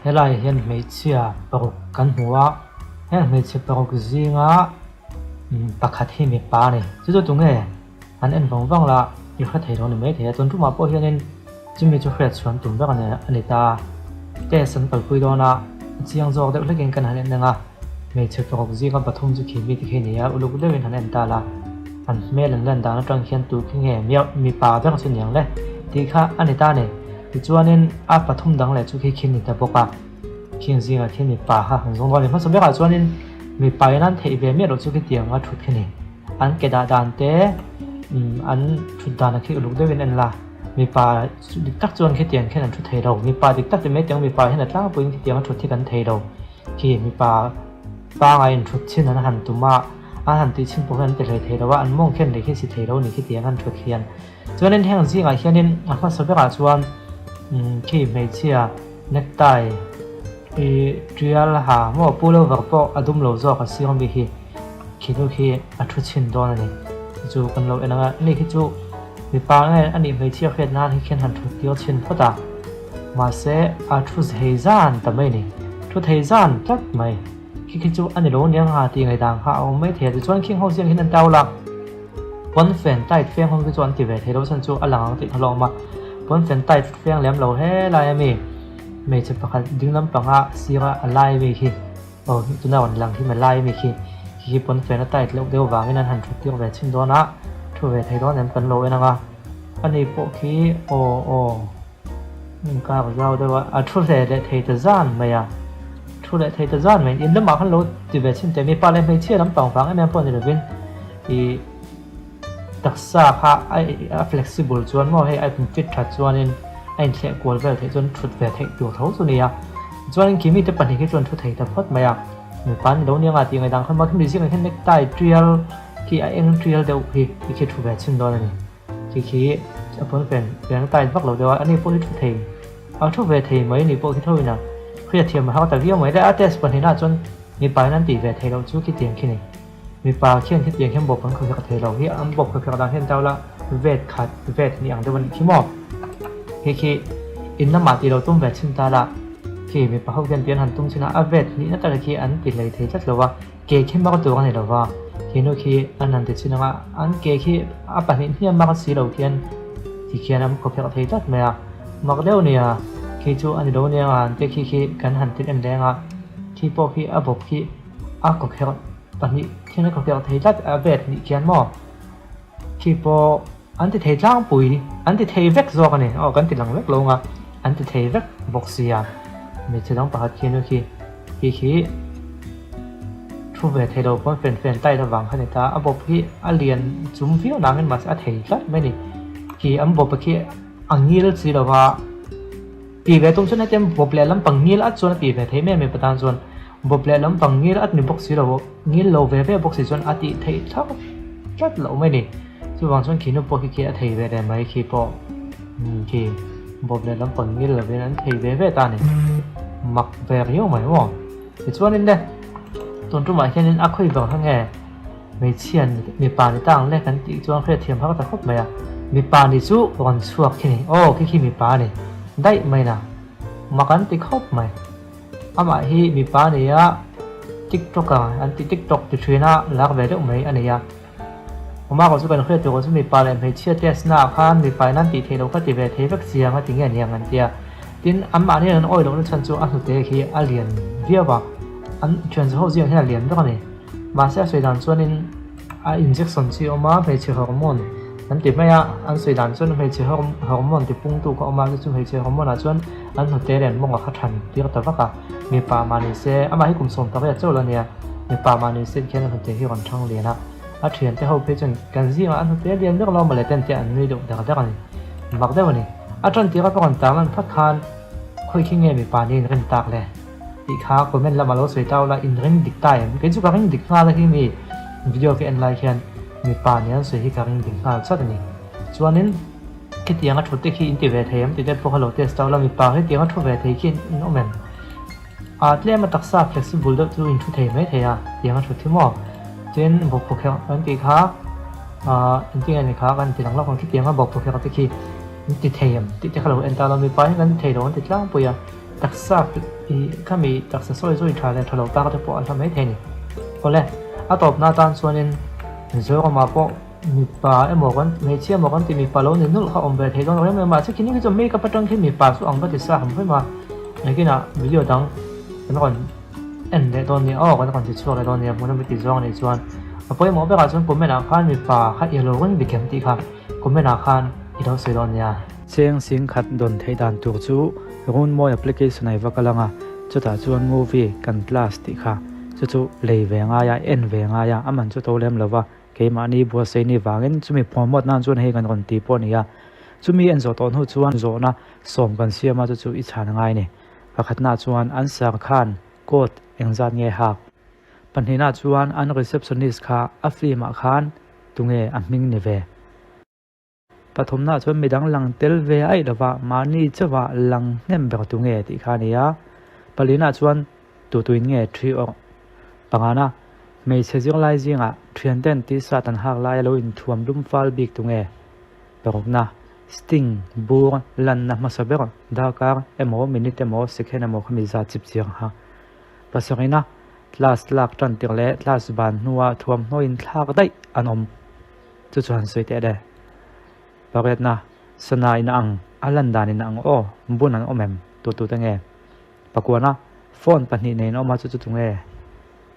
Helai hian hmeichhia paruk kan hmu a, heng hmeichhe paruk zinga pakhat hi mipa a ni. Chu chu tunge an en vang vang la i hre thei lo ni maithei a, tun tumah pawh hianin chumi chu hriat chhuan tum vek a ni ta. Test an kalpui dawn a, a chiang zawk deuh hlekin kan han en ang a, hmeichhe paruk zinga pathum chu khi mite khi a ni a, uluk deuhin han en ta la, an hmel an lan dan atang hian tu khi nge mipa ber chu niang le tih kha a ni ta a ni. Tichuanin a pathum dang leh chu khi khi ni ta bawk a, khing zingah khian mipa kha han zawng dawn a ni. Hmasa berah chuanin mipa in an theih ve miah loh chu khitiang a thut khi ni. An ke dah dan te an thut dan a khi uluk deuhin en la, mipa dik tak chuan khitiang khian an thu thei lo. Mipa dik tak ti mai tiang mipa hian a tlangpuiin khitiang a thut hi kan thei lo. Khi mipa pangai in thut chin an han tum a, an han tih chin pawh hian an ti hlei thei lo a, an mawng khian lei khi si thei lo ni khitiang an thut hian. Chuanin heng zingah hianin a hmasa berah chuan khi hmeichhia necktie i tial ha maw pullover pawh a dum lo zawk a sir ami hi khi nu khi a thu chhin dawn a ni. Chu kan lo en ang a, ani khi chu mipa nge anih hmeichhia hriat nan hi khian han thut tir chhin phawt a, mahse a thu thei zan ta mai a ni, thu thei zan tlat mai. Khi khi chu a ni lo aniang ha tih ngaihdan kha a awm mai thei a, tichuan khing ho ziang hian an tau la, pawnfen tight feng ho khi chu an ti ve thei lo chhan chu a lang ang tih kha lawm a, pawnfen tight feng lem lo helai ami hmeichhe pakhat ding lampanga sira a lai ami khi aw tuna rawn lang khi lai ami khi khi khi pawnfen a tight loh deuh vangin an han thut tir ve chhin dawn a, thu ve thei dawn em kan lo en ang a, ani pawh khi aw aw. Inkar zau deuh a, a thu hle leh thei ta zan mai a, thu leh thei ta zan mai in lamah khan lo ti ve chhin teh mipa leh hmeichhia lampang vang em em pawh ni lovin ih taksa kha a a flexible chuan maw hei a in fit that chuanin a inthleh kual vel theih chuan thut ve theih tur tho chu nia chuanin khi mite pahnih hi chuan thu thei ta phawt mai a mipa ni lo nia nga tih ngaidang khan maw khimi zingah hian necktie tial khi a eng tial deuh hi khi thu ve chhin dawn a ni. Khi khi a pawn fen fen a tight vak lo deuh a, ani pawh hi thu thei a thu ve thei mai ni pawh khi tho in a hriat thiam a har ta viau mai le a test pahnih ah chuan mipa in an tih ve thei loh chu khitiang khi ni mipa khian khitiang hian bawp an khaw fek thei lo hi an bawp khaw fek dan hian tau la vet khat vet ni ang deuh a nih khi maw khi khi in lamah tih lo tum ve chhin ta la khi mipa ho khian tih an han tum chhin a a vet nihna tak khi an ti hlei thei tlat lo a. Ke khi mak tur a ni lova, khi nu khi an han ti chin ang a, an ke khi a pahnih hniam mak si lo khian ti khian an khaw pherh thei tlat mai a, mak deuh nia, khi chu a ni lo nia an te khi khi kan han ti en reng a, khi pawh khi a bawp khi a kaw pherh pahnih khian a kaw pherh thei tlat a vet nih khian maw khi pawh an ti thei tlangpui an ti thei vek zawk a ni aw kan ti lang vek lo ang a, an ti thei vek bawk sia hmeichhe dang pakhat khi nu khi. Khi khi thu ve thei lo pawn fen fen tight avang kha ni ta, a bawp hi a lian chum viau nangin mahse a thei tlat mai a ni. Khi an bawp khi a ngil si lo va, tih ve tum chuan hetiang bawp leh lampang ngil at chuan a tih ve thei mai a mipa tan chuan bawp leh lampang ngil at ni bawk si lo, ngil lo ve ve bawk si chuan a tih theih thlak tlat loh mai a ni. Chuvang chuan khi nu pawh khi khi a thei ve leh mai khi pawh khi bawp leh lampang ngil lovin an thei ve ve ta a ni. Mak ve riau mai maw? Tichuanin le, tun tumah hianin a khawi vang kha nge hmeichhia mipa ni ta ang le kan tih chuan hriatthiam har ta khawp mai a. Mipa ni chu rawn chhuak khi ni, aw khi khi mipa a ni daih mai na, mak an ti khawp mai. Amah hi mipa a ni a, TikTok a an ti TikTok ti thin a, lak ve deuh mai a ni a. Awma kawh chu kan hriat tur chu mipa leh hmeichhia test na ah khan mipa in an tih theih loh kha ti ve thei vek chiang a ti nge aniang an tia. Tin, anmahni an awih lohna chhan chu a hnute khi a lian viau a, an thian zawh ho ziang hian a lian vek a ni. Mahse a sawi dan chuanin a injection chi a awm a, hmeichhe hormone an ti mai a, an sawi dan chuan hmeichhe hormone ti pungtu kha a awm a, chu chu hmeichhe hormone ah chuan an hnute leh an mawng ah kha than tir ta vak a, mipa mah ni se, amah hi kum 18 chauh la nia, mipa mah ni se khian a hnute hi rawn thang lian a. A thiante ho phei chuan kan zingah an hnute lian vek lo mawle ten te an nui deuh dak dak a ni. Mak deuh a ni. A tan tirah pawh kan tang lan phat khan khawi khi nge mipa nih in rin tak le tih kha comment lamah lo sawi tau la in ring dik ta em? Kei chu ka ring dik nghal a hi mi video ka en lai khian mipa nih an sawi hi ka ring dik nghal chat a ni. Chuanin khitiang a thut te khi in ti ve thei em tih te pawh kha lo test tau la mipa khitiang a thu ve thei khi in awm em? A tlem a taksa flexible deuh chu in thu thei mai thei a tiang a thut hi maw? Tin bawk phawkherh kan tih kha ah engtin nge ni kha kan ti lang lawk ang khitiang a bawk phawkherh te khi in ti thei em tih te kha lo en ta lo mipa hi kan ti thei lo an ti tlangpui a. Taksa i khami taksa sawi zawi tha leh tha lo tak te pawh a hla mai thei a ni. Awle, a tawpna atan chuanin Mizoramah pawh mipa emaw kan hmeichhia emaw kan tih mipa lo ni nulh kha awm ve thei dawn lo em em a, mahse khini khi chuan makeup atang khi mipa chu ang ka ti sa ham hrim a, nakinah video dang kan rawn en leh dawn nia aw kan rawn ti chhuak leh dawn nia hmun a mi ti zawng a nih chuan a pawimawh berah chuan comment ah khan mipa kha i lo ring dik em tih kha comment ah khan i lo sawi dawn nia. Cheng sing khat dawn theih dan tur chu Runmawi application a i va kal ang a, chutah chuan movie kan class tih kha chu chu lei ve ngai a, en ve ngai a, a man chu to lem lo va, keimahni buatsaih ni vangin chumi promote nan chuan hei kan rawn ti pawh a ni a. Chumi en zawh tawh hnu chuan zawhna sawm kan siam a, chu chu i chhan ngai a ni. Pakhatnaah chuan an sir khan coat engzat nge hak? Pahnihnaah chuan an receptionist kha a film ah khan tunge a hming ni ve? Pathumnaah chuan midang lang tel ve aih lova mahni chauha lang hnem ber tu nge tih kha a ni a. Palinah chuan tutuin nge thi awrh pangana hmeichhe zirlai zingah thianten t-shirt an hak laia lo inthuam lum fal bik tu nge? Parukna, Sting bur lanna hmasa ber darkar emaw minute emaw second emaw khami zat chip chiang ha. Pasarihna, Class lak tan tirh leh class ban hnua thuamhnaw inthlak daih an awm. Chu chuan sawi teh le. Pariatna, Sana in a ang, a lan dan in a ang aw, bun an awm em? Tu tu te nge? Pakuana, Phone pahnih nei an awm a chu chu tu nge?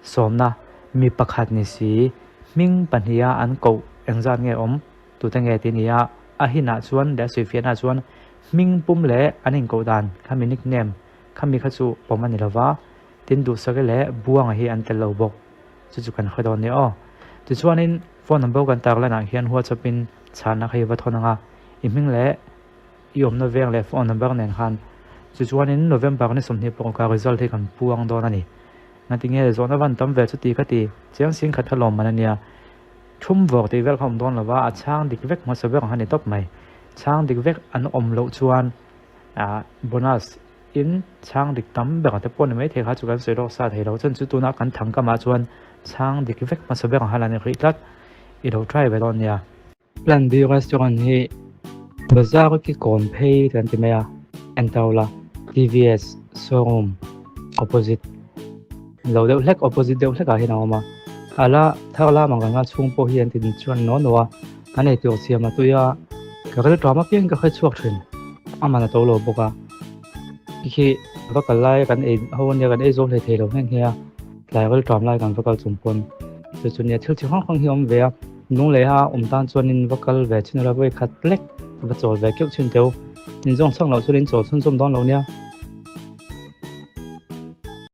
Sawmna, Mi pakhat ni si, hming pahniha an koh engzat nge awm? Tu te nge tih ni a, a hinah chuan leh a sawifiahna chuan hming pum leh an inkoh dan khami nickname khami kha chu pawm a ni lova, tin duhsaki leh buanga hi an tel lo bawk. Chu chu kan hre dawn nia aw. Tichuanin phone number kan tar lanah hian WhatsApp in chhanna kha i va thawn ang a, i hming leh i awmna veng leh phone number nen khan. Tichuanin November ni 20 pawh ka result hi kan puang dawn a ni. Ngatinge zawhna van tam ve chuti ka ti chiang sing khat kha lawm man a nia. Thum vawk tih vel kha awm dawn lova a chhang dik vek hmasa ber ang kha ni tawp mai. Chhang dik vek an awm loh chuan bonus In chhang dik tam ber te pawh ni maithei kha chu kan sawi lawk sa thei lo chuan chu tunah kan thang kamah chuan chhang dik vek hmasa ber ang kha la ni rih tlat i lo try ve dawn nia. Plan B restaurant hi bazar ki kawn phei kan ti mai a Entaula TVS showroom opposite lo deuh hlek opposite deuh hlek ah hian a awm a ala thar lam ang reng a chhung pawh hi an ti chuan naw naw a an eitur siam a tui a ka rilṭam apiang ka hre chhuak thin a man a to lo bawk a khi va kal lai kan ei ho ania kan ei zo hlei thei lo nghe nghe a tlai rilṭam lai kan va kal chung pawn chu chu nia thil chi hrang hrang hi a awm ve a nung leh a awm tan chuanin va kal ve chin ula vawi khat lek va chawl ve keuh chin teu in zawng chhang loh chuan in chawl chhunzawm dawn lo nia.